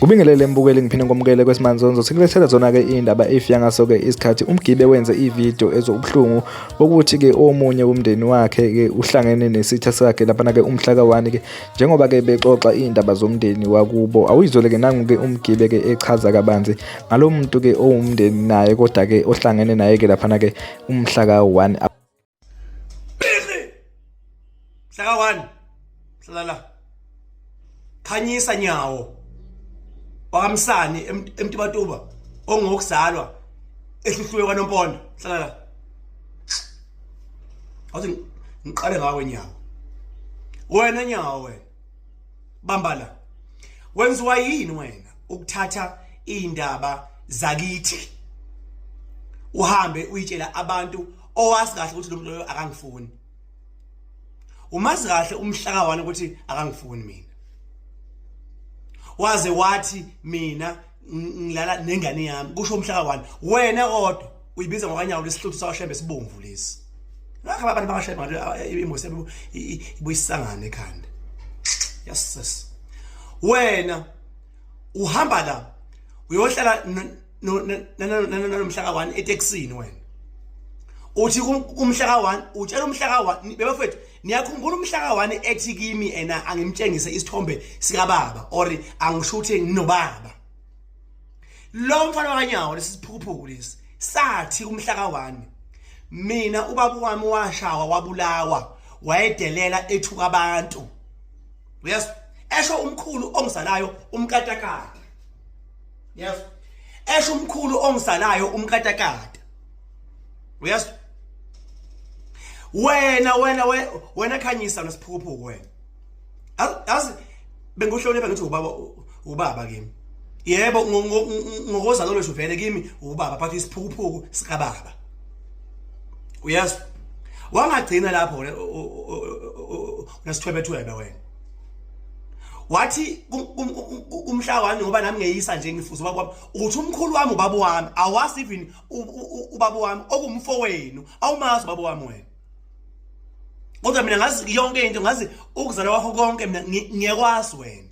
Kubingelele mbukeli, ngiphinde ngomukele kwesimanzonzo. Sikulethela zona-ke iy'ndaba ey'fika ngaso-ke isikhathi. Umgibe wenze ividiyo ezobuhlungu bokuthi-ke omunye womndeni wakhe-ke uhlangene nesitha sakhe laphana-ke umhla ka-1-ke njengoba-ke bexoxa iy'ndaba zomndeni wakubo. Awuyizwele-ke nangu-ke umgibe-ke echaza kabanzi ngalo muntu-ke owumndeni naye kodwa-ke ohlangene naye-ke laphana-ke umhla ka-1. Mhla ka-1 hlala la. Khanyisa Nyawo wakamsani eMtubatuba ongokuzalwa ehluhluwe kwaNompondo, hlala la. Awuthi ngiqale ngawe Nyawo. Wena Nyawo wena. Bamba la. Wenziwa yini wena ukuthatha indaba zakithi uhambe uyitshela abantu owazi kahle ukuthi lo muntu loyo akangifuni? Umazi kahle umhlaka wani ukuthi akangifuni mina. Waze wathi mina ngilala nengane yami, kusho umhlaka wani. Wena kodwa uyibiza ngokwanyawo lesihluthu sawashembe sibomvu lesi. Ngakho abantu bakashembe ngathi imosi yabo ibuyisangane ekhanda. Yes sis. Wena uhamba la uyohlala nanomhlaka 1 etekisini. Wena uthi kumhlaka 1, utshela umhlaka 1, bebafethu niyakhumbula umhlaka 1 ethi kimi ena angimtshengise isithombe sikababa or angishuthe nginobaba. Lo mfana wakanyawo lesi siphukuphuku lesi sathi umhlaka 1 mina ubaba wami washawa wabulawa, wayedelela ethuka abantu. Yes, esho umkhulu ongizalayo umkatakata. Yes, esho umkhulu ongizalayo umkatakata. Yes, wena wena wena Khanyisa nesiphukuphuku wena. Yazi benguhlonipha ngithi ubaba, ubaba kimi. Yebo, ngokozalo lwethu vele kimi ubaba, but isiphukuphuku sikababa. Uyazi wangagcina lapho unesithwebethwebe wena. Wathi kumhla wami ngoba nami ngeyisa nje ngifuza ubaba wami, uthi umkhulu wami ubaba wami awazi even ubaba wami okumfowenu, awumazi ubaba wami wena. Kodwa mina ngazi yonke into, ngazi ukuzalwa kwakho konke, mina ngiyakwazi wena,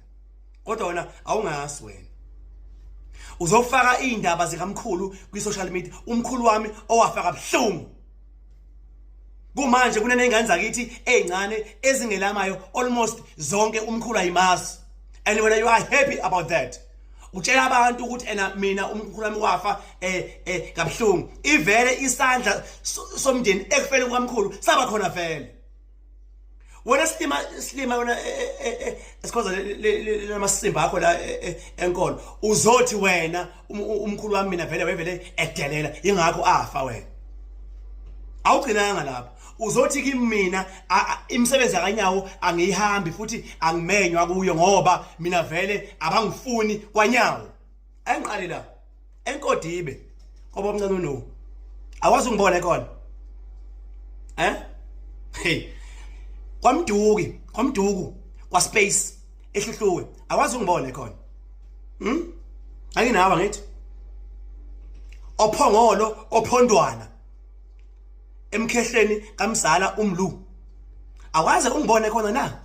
kodwa wena awungazi. Wena uzofaka iy'ndaba zikamkhulu kwi-social media, umkhulu wami owafa kabuhlungu. Kumanje kuneney'ngane zakithi ey'ncane ezingelamayo almost zonke, umkhulu ayimazi, and wena you are happy about that. Utshela abantu ukuthi ena mina umkhulu wami wafa kabuhlungu. Ivele isandla somndeni ekufeni kukamkhulu saba khona vele. Wena silima, silima wena esikhonza lamasimba akho la enkolo, uzothi wena umkhulu wami mina vele wevele edelela, ingakho afa. Wena awugcinanga lapho, uzothi kimi mina imisebenzi yakanyawo angiyihambi futhi angimenywa kuyo ngoba mina vele abangifuni kwanyawo. Engiqale la enkodibe ngoba omncane uno awazi ungibone khona hey kwamduki kwamduku kwa space ehluhluwe, awazi ungibone khona. Anginawa ngithi ophongolo ophondwana emkhehleni kamzala umlu, awaze ungibone khona na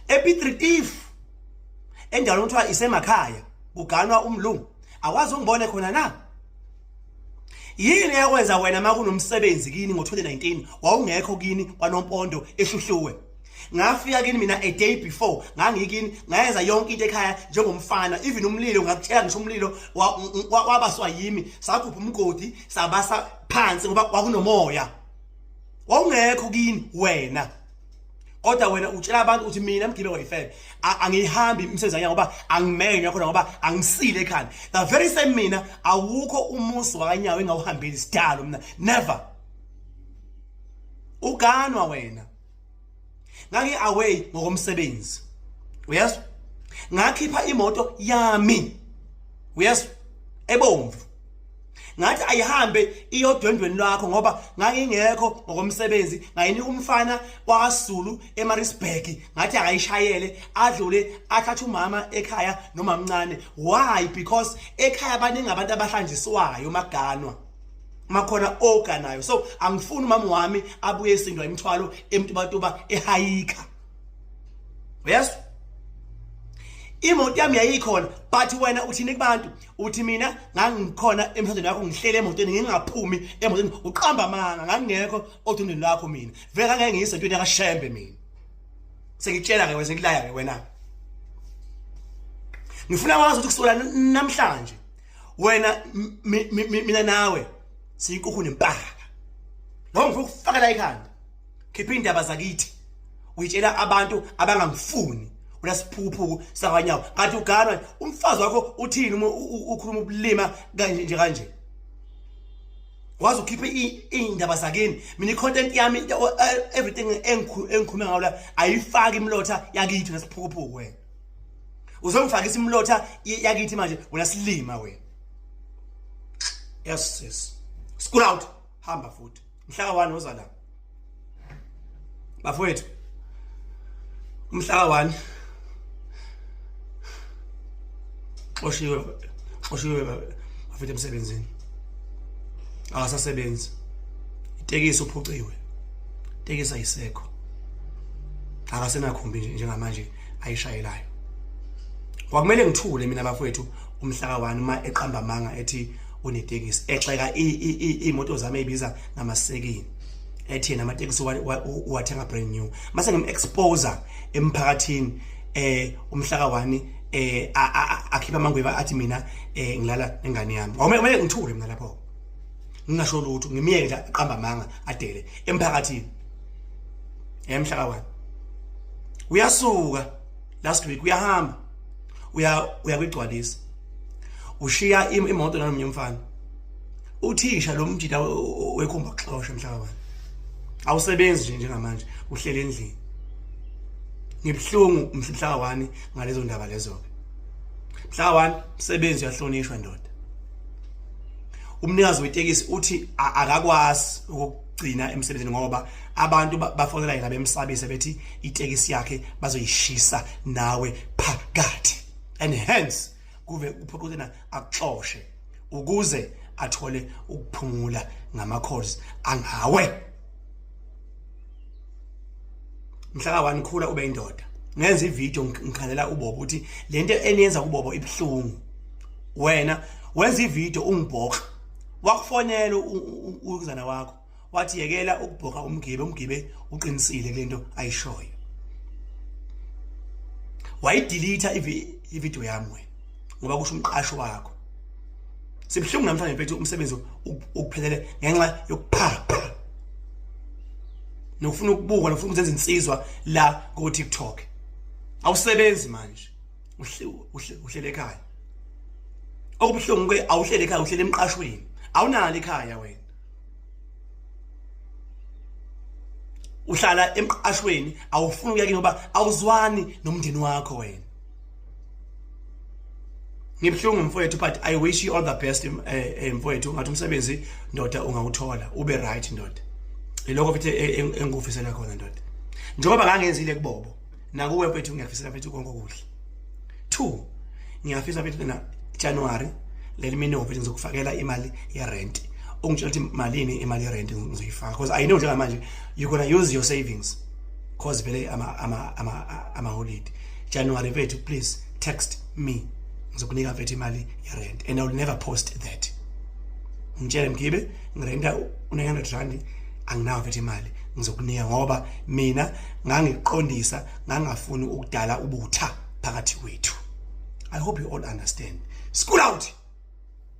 ePiet endaweni kuthiwa isemakhaya kuganwa umlungu, awazi ungibone khona na? Yini eyakwenza wena makunomsebenzi kini ngo-2019 wawungekho kini kwaNompondo ehluhluwe? Ngafika kini mina a day before, ngangikini ngayenza yonke into ekhaya njengomfana, even umlilo ngakutshela ngisho umlilo wabaswa yimi, sagubha umgodi sabasa phansi ngoba kwakunomoya. Wawungekho kini wena, kodwa wena utshela abantu ukuthi mina Mgibe wayifebe angiyihambi imisebenzi yami ngoba angimenywa khona ngoba angisile ekhanda. The very same mina, awukho umuzi wakanyawo engawuhambeli sidalo mina, never. Uganwa wena, ngangi away ngokomsebenzi, uyezwa? Ngakhipha imoto yami, uyezwa, ebomvu. Ngathi ayihambe iyodwendweni lwakho ngoba ngangingekho ngokomsebenzi, ngayinika umfana wakwaZulu eMaritzburg, ngathi akayishayele adlule athathe umama ekhaya noma mncane. Why? Because ekhaya baningi abantu abahlanjiswayo maganwa makhona oganayo, so angifuni umama wami abuye esindwa imithwalo emtubatuba ehayikha. Yes, imoto yami yayikhona, but wena uthini kubantu? Uthi mina ngangikhona emshadweni wakho, ngihlele emotweni, ngingaphumi emotweni. Uqamba amanga, ngangingekho odundweni lwakho mina. Vele ngangeke ngiyise entweni yakaShembe mina. Sengikutshela ke wena, sengilaya ke wena. Ngifuna wazi ukuthi kusukela namhlanje wena, mina nawe siyinkukhu nempaka. Ngoba ngifuna ukufakela ikhanda, khipha indaba zakithi uyitshela abantu abangangifuni. Unasiphukuphuku sakanyawo, kanti uganwa umfazi wakho uthini uma ukhuluma ubulima kanje nje kanje? Wazi ukhiphe iy'ndaba zakini. Mina i-content yami, everything engikhulume ngayo la, ayifaki imlotha yakithi. Nesiphukuphuku wena, uzongifakisa imlotha yakithi manje wena, silima wena. Yes, school out, hamba futhi. Mhla ka-1 woza la, bafowethu. Umhla ka-1 xoshiwe, xoshiwe bafethu emsebenzini, akasasebenzi. Itekisi uphuciwe, itekisi ayisekho, akasenakhumbi nje njengamanje ayishayelayo. Kwakumele ngithule mina bafowethu umhla ka-1 uma eqamba amanga ethi unetekisi, exeka iy'moto zami ey'biza ngamasekini, ethi yena amatekisi uwathenga brand new. Mase ngim-expose emphakathini umhla ka-1, akhipha amangweba athi mina ngilala nengane yami. Kumele ngithule mina lapho, ngingasho lutho, ngimiyeke nje aqamba amanga adele emphakathini. Emhla ka-1 uyasuka last week, uyahamba, uya uyakwigcwalisa, ushiya imoto nalomunye umfana, uthisha lo mjida wekhumba. Kuxosha mhla ka-1, awusebenzi nje njengamanje, uhlele endlini. Ngibuhlungu mhla ka-1 ngalezo ndaba lezo-ke. Mhla ka-1 umsebenzi uyahlonishwa, ndoda. Umnikazi wetekisi uthi akakwazi ukugcina emsebenzini ngoba abantu bafonela yena bemsabise bethi itekisi yakhe bazoyishisa nawe phakathi, and hence kuve kuphoqa ukuthi akuxoshe ukuze athole ukuphumula ngama-calls angawe. Mhla ka-1 khula ube indoda. Ngenza ividiyo ngikhalela uBobo ukuthi lento eniyenza kuBobo ibuhlungu. Wena wenza ividiyo ungibhoka, wakufonela ukuzana wakho, wathi yekela ukubhoka uMgibe, uMgibe uqinisile kulento ayishoyo. Wayidelete ividiyo yami wena ngoba kusho umqasho wakho. Sibuhlungu namhlanje mfethu, umsebenzi ukuphelele ngenxa yokuphapha nokufuna ukubukwa nokufuna ukuzenza insizwa la ku TikTok. Awusebenzi manje, uhlele ekhaya. Okubuhlungu ke, awuhlele ekhaya, uhlele emqashweni, awunalo ekhaya wena, uhlala emqashweni. Awufuni ukuya kini ngoba awuzwani nomndeni wakho wena. Ngibuhlungu mfowethu, but I wish you all the best, mfowethu. Ngathi umsebenzi, ndoda, ungawuthola, ube right, ndoda. Ilokho futhi engikufisela khona, ndoda, njengoba ngangenzile kuBobo nakuwe mfethu. Ngiyafisela mfethu konke okuhle. Two, ngiyafisa mfethu na January leli mina mfethu ngizokufakela imali ye rent. Ungitshela ukuthi malini imali ye rent, ngizoyifaka, because I know njengamanje you gonna use your savings, cause vele ama holiday January. Mfethu, please text me, ngizokunika mfethu imali ye rent, and I will never post that. Ngitshele, "Mgibe, ngirenta u-R900, anginawo mfethu imali." Ngizokunika ngoba mina ngangiqondisa, ngangafuni ukudala ubutha phakathi kwethu. I hope you all understand. School out.